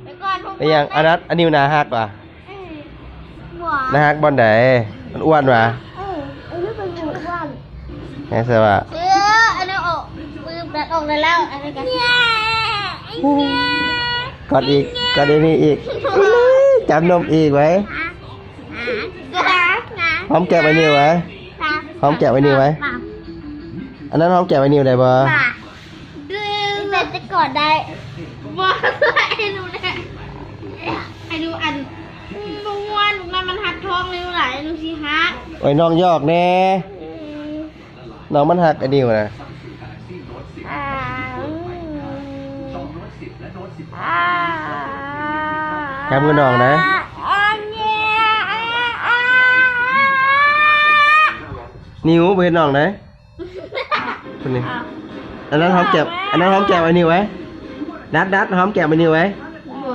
ໄປກ່ອນ ໄປຫຍັງ? ອານັດ ອານິວໜ້າຮັກຫວາ? ເອີ ຫວາ ໜ້າຮັກບ່ອນໃດ? ມັນອ້ວນຫວາ? ເອີ ອັນນີ້ເປັນອ້ວນ ແຮງສະຫວະ ເອີ ອັນນີ້ອອກ ມືແບກອອກໄດ້ແລ້ວ ອັນນີ້ກໍ ກອດອີກ ກອດອີກ ນີ້ອີກ ຈັ່ງນີ້ ຈັບນົມອີກໄວ້ ຫອມແກ້ມໄອ້ນິວໄວ້ ຫອມແກ້ມໄອ້ນິວໄວ້ ອັນນັ້ນຫອມແກ້ມໄອ້ນິວໄດ້ບໍ່? ແມ່ນຈະກອດໄດ້ບໍ່? ໄອ້ໜູແຫຼະ ໄອ້ໜູ ອັນ ບໍ່ມ່ວນ ລູກນັ້ນມັນຮັກທ້ອງນິວຫຼາຍ ໜູຊິຮັກ ໂອ້ຍ ນ້ອງຫຍອກແດ່ ອືມ ນ້ອງມັນຮັກໄອ້ນິວນະ ອ່າ ອືມ ອ່າ ແຄມກັບນ້ອງນະ ນິວ ບໍ່ເຮັດນ້ອງນະ. ຄົນນີ້ ອັນນັ້ນຫອມແກ້ມ ອັນນັ້ນຫອມແກ້ມໄອ້ນິວໄວ້ ນັດ ນັດ ຫອມແກ້ມໄອ້ນິວໄວ້ ບໍ່.